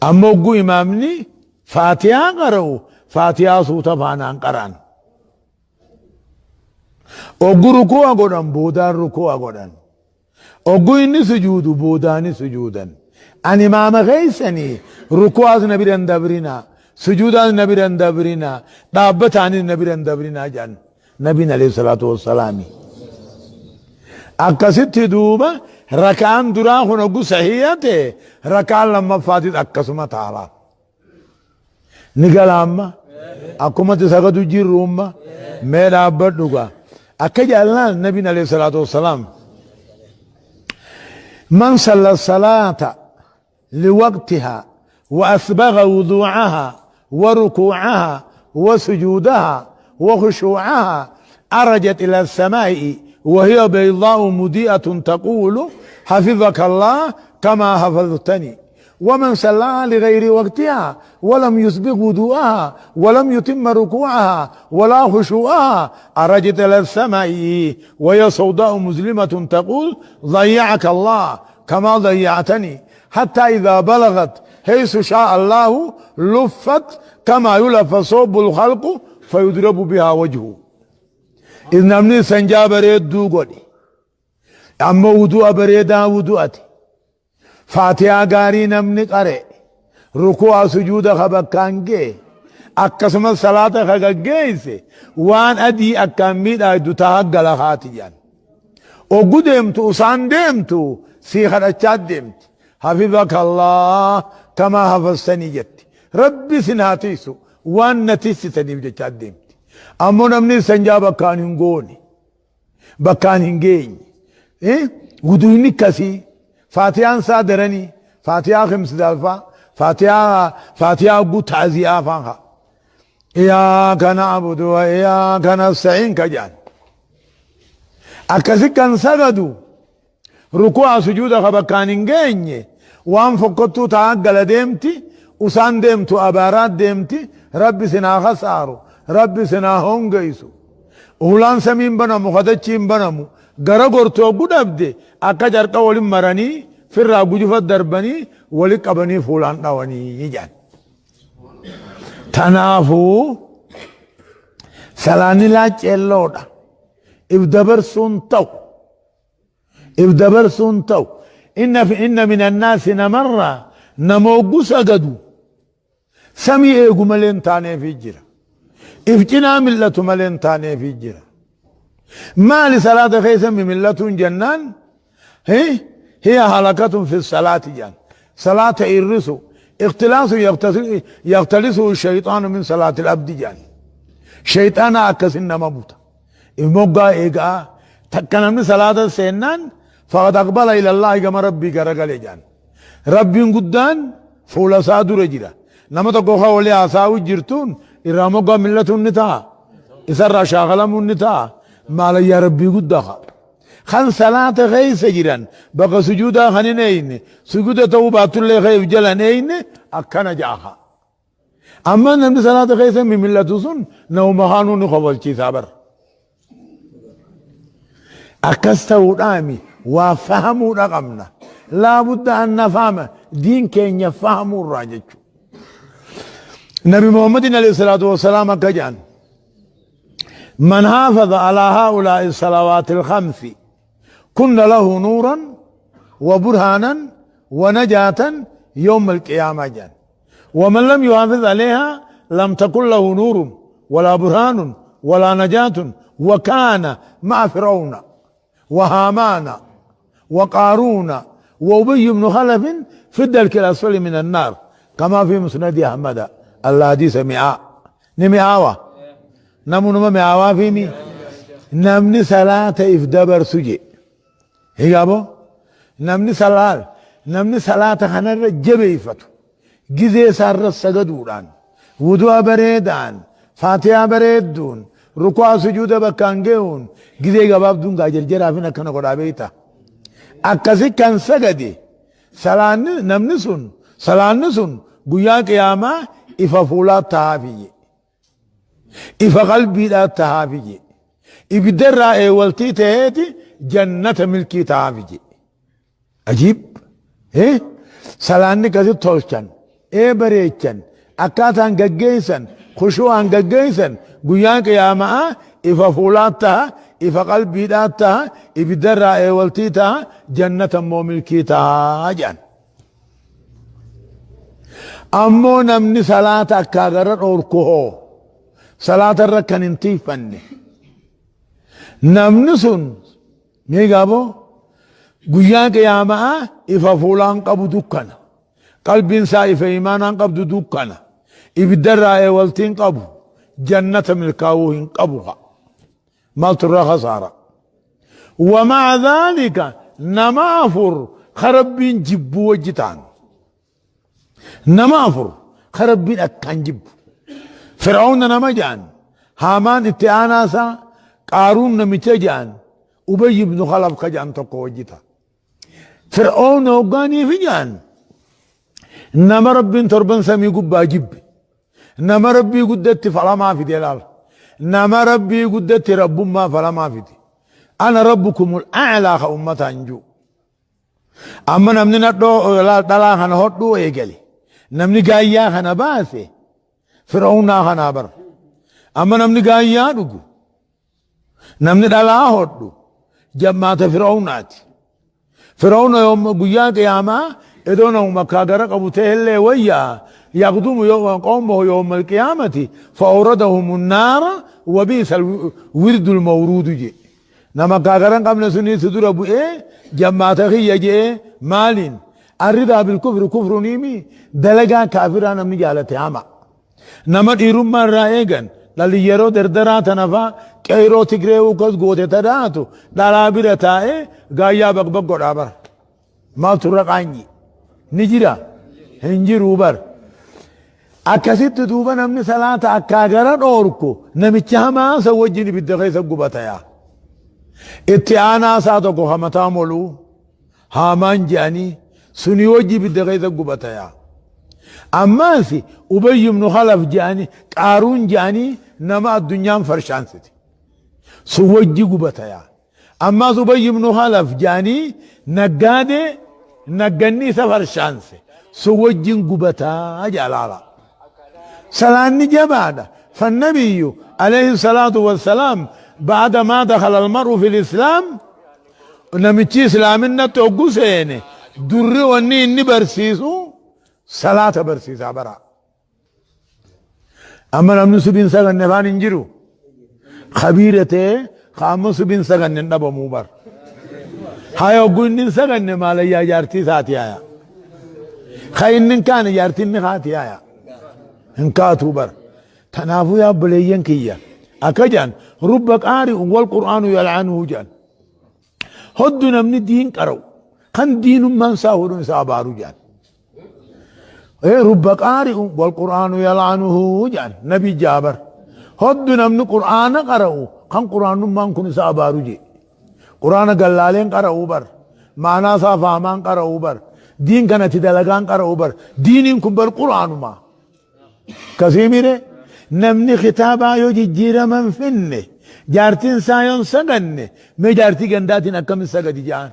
Amma hogguu imaamni faatihaa qara'u faatihaa suuta faanaan qara'an. Oggu ruku'a godhan boodaan ruku'a godhan. Oggu inni sujuudu boodaanis sujuudan. Ani imaama keessanii ruku'aas na bira hin dabrinaa, sujuudaas na bira hin dabrinaa, dhaabbataanis na bira hin dabrinaa jedhan Nabiin alayhi salaatu wassalaami. Akkasitti duuba raka'aan duraa kun oggu sahiiha ta'e raka'aan lammaffaatis akkasuma ta'a. Ni gala amma akkumatti sagadu jirru umma mee dhaabbadhu gaa. Akka jaallaan Nabiin alayhi salaatu wassalaam man salla salaata liwaqtihaa wa asbagha wuduu'ahaa wa rukuu'ahaa wa sujuudahaa wa khushuu'ahaa arajat ila samaa'i wa hiya baydaa'u mudi'atun taquulu hafizaka Allah kamaa hafaztani ومن صلاها لغير وقتها ولم يسبغ وضوءها ولم يتم ركوعها ولا خشوعها أرجت إلى السماء وهي سوداء مظلمة تقول ضيعك الله كما ضيعتني حتى إذا بلغت حيث شاء الله لفت كما يلف صوب الخلق فيضرب بها وجهه. إذ namni sanjaa bareedduu godhe amma wudu'a bareedaa wudu'ate Faatihaa gaarii namni qare, ruku'aa sujuuda ka bakkaan ga'e, akkasumas salaata ka gaggeesse waan adii akkaan miidhaagdu taha gala haati jedhan. Oggu deemtu usaan deemtu sii kadhachaa deemti. Hafizaka Allah kamaa hafaztanii jetti. Rabbi isin haa tiisu waan na tiisitaniif jechaa deemti. Ammoo namni sanjaa bakkaan hin goone. Bakkaan hin geenye. Wuduuyni akkasii faatiyaan isaa daranii faatiyaa kimsidaalfaa faatiyaa faatiyaa hogguu ta'aziyaa faan haa. Iyyaaka na'budu wa iyyaaka nasta'iin ka jedhan. Akkasi kan sagadu Ruku'aa sujuuda ka bakkaan hin geenye waan fokkottuu taa gala deemti, usaan deemtu abaaraat deemti, Rabbi isin haa khasaaru, Rabbi isin haa hoongeysu. Hulaan samiin banamu ka dachiin banamu gara gortu hoggu dhabde akka carqa wali maranii firraa gujufa darbanii wali qabanii fuulaan dhawanii jedhan. Tanaafuu salaanni laacceelloodha. If dabarsuun ta'u. If dabarsuun ta'u. Inna fi inna min annaasi namarraa nama hoggu sagadu samii eegu malee hin taaneefii jira. If cinaa mil'atu malee hin taaneefii jira. Maali salaata keessa mimil'atuun jennaan hiya halakatun fi salaati jedhan. Salaata irrisu ikhtilaasu yaktalisu shayxaanu min salaati abdi jedhan. Shayxaana akkasin nama buta. If moggaa eegaa takka namni salaata seennaan faqad aqbala ilallaahi gama rabbii garagale jedhan. Rabbiin guddaan fuula isaa dura jira. Nama tokko ka walii haasa'u jirtuun irraa moggaa millatuun ni ta'a. Isarraa shaakalamuun ni ta'a. Maalayyaa rabbii guddaa kaa. Kan salaata keessa jiran bakka sujuudaa kan hin eeyne sujuuda ta'uu baattullee ka if jala hin eeyne akkana ja'a kaa. Amma namni salaata keessa mimil'atu sun nama kaanuu ni kofalchiisaa bar. Akkas ta'uudhaami waa fahamuudha qabna. Laabudda an nafahama diin keenya fahamuurraa jechuudha. Nabi Muhammadin alayhi salaatu wassalaam akka jedhan man haafaza alaa haa'ulaa'i salawaati al-khamsi kunna lahu nuuran wa burhaanan wa najaatan yawma al-qiyaamaa jedhan. ومن لم يحافظ عليها لم تكن له نور ولا برهان ولا نجاة وكان مع فرعون وهامان وقارون وأبي بن خلف في الدرك الأسفل من النار كما في مسند أحمد الحديث مئة ni mi'aawa namunuma mi'aawaa fi mi namni salaata if dabarsu je higaabo namni salaal namni salaata kanarra jabeeffatu gizee isaarra sagaduudhaan wudu'a bareedaan faatihaa bareedduun ruku'aa sujuuda bakkaan ge'uun gizee gabaabduun gaa jarjaraafin akkana godhaa beekta akkasi kan sagade Salaanni namni sun salaanni sun guyyaa qiyaamaa ifa fuulaa tahaafi je. Ifa qalbiidhaa tahaafi je. Ibidda irraa eewwaltii taheeti jannata milkii tahaafi je. Ajiib! Eh? Salaanni akkasi tolchan. ee bareechan, akkaataan gaggeessan, khushu'aan gaggeessan, guyyaan qiyaama'aa ifa fuulaa taha, ifa qalbiidhaa taha, ibiddarraa eewaltii taha, jannata immoo milkii taha jedhan. Ammoo namni salaata akkaa gara dhoorku hoo, salaata irra kan hin tiifanne, namni sun mee gaaboo guyyaa qiyaama'aa ifa fuulaan qabu dukkana. Qalbiin isaa ifa imaanaan qabdu dukkana. Ibiddarraa eewaltiin qabu, jannata milkaa'uu hin qabu ha. Maaltu irraa khasaara? Wama'a dhaalika, nama afur ka Rabbiin jibbuu wajji ta'an. Nama afur ka Rabbiin akkaan jibbu. Fir'aawna nama ja'an, Haamaan itti aanaa isaa, Qaaruun namicha ja'an, Ubayy ibnu Khalaf ka ja'an tokko wajji ta'a. Fir'aawna hoggaaniifi ja'an nama Rabbiin torban samii gubbaa jibbe. Nama Rabbii guddatti falamaa fide laal. Nama Rabbii guddatti rabbummaa falamaa fide. Ana rabbukumul a'laa ka ummataan jiru. Amma namni nadhoo laal dhalaa kana hodhuu eegale. Namni gaayyaa kana baase fir'aawnaa kanaa bara. Amma namni gaayyaa dhugu, namni dhalaa hodhu jammaata fir'aawnaati. Fir'aawna yoom guyyaa qiyaamaa idoo nama makkaa gara qabu ta'ellee wayyaa yaqdumu qawmahu yawma alqiyaamati fa'awradahum annaara wa bi'sa alwirdu almawruudu jedhe. Nama akkaa gara hin qabne sunii si dura bu'ee jammaata kiyya je'ee maaliin? Arridaa bilkufri kufruniimi, dalagaa kaafiraa namni jaalate hama. Nama dhiirummaa irraa eegan dhalli yeroo dardaraa tana faa qeyroo Tigree ukas goote tadaatu dhalaa bira taa'ee gaayyaa baqbaq godhaa bara. Maaltu irra qaanyi? Ni jira? Hin jiruu bar. Akkasitti duuba namni salaata akkaa gara dhoorku namicha hamaa san wajjin ibidda keessa gubata yaa. Itti aanaa isaa tokko ka mataa moluu haamaan je'anii sunii wajji ibidda keessa gubata yaa. Ammaas Ubayy ibnu Khalaf je'anii, Qaaruun je'anii, nama addunyaan farshaansite. Sun wajji gubata yaa. Ammaas Ubayy ibnu Khalaf jedhanii naggaadee nagganni isa farshaanse sun wajjin gubataa jedha laala. Salaanni jabaadha. Fannabiyyu alayhi salaatu wassalaam ba'ada maa dakhala almar'u fil islaam, namichi islaaminatti hoggu seene durri wanni inni barsiisu salaata barsiisaa bara. Amma namni subiin saganne afaan hin jiru. Kabiira ta'ee ka amma subiin saganne hin dhabamuu bar. Haya, hogguu inni hin saganne maalayyaa jaartii isaati haya. Ka inni hin kaane jaartiin ni kaati haya. Hin kaatuu bar. Tanaafuu yaa obboleeyyan kiyya. Akka jedhan, rubba qaari'un wal qur'aanu yal'anuhu jedhan. Hoddu namni diin qara'u kan diinummaan isaa hodhuun isaa abaaru jedhan. Rubba qaari'u wal qur'aanu yal'anuhu jedhan Nabi Jaabar. Hoddu namni qur'aana qara'u kan qur'aanummaan kun isa abaaru jedhe. Qur'aana gallaaleen qara'uu bar. Maanaa isaa faamaan qara'uu bar. Diin kanatti dalagaan qara'uu bar. Diiniin kun bar qur'aanuma. Kasii mire namni kitaabaa yoo jijjiirama hin finne, jaartiin isaa yoo hin saganne, mee jaartii gandaatiin akkamin sagadi jedhaan.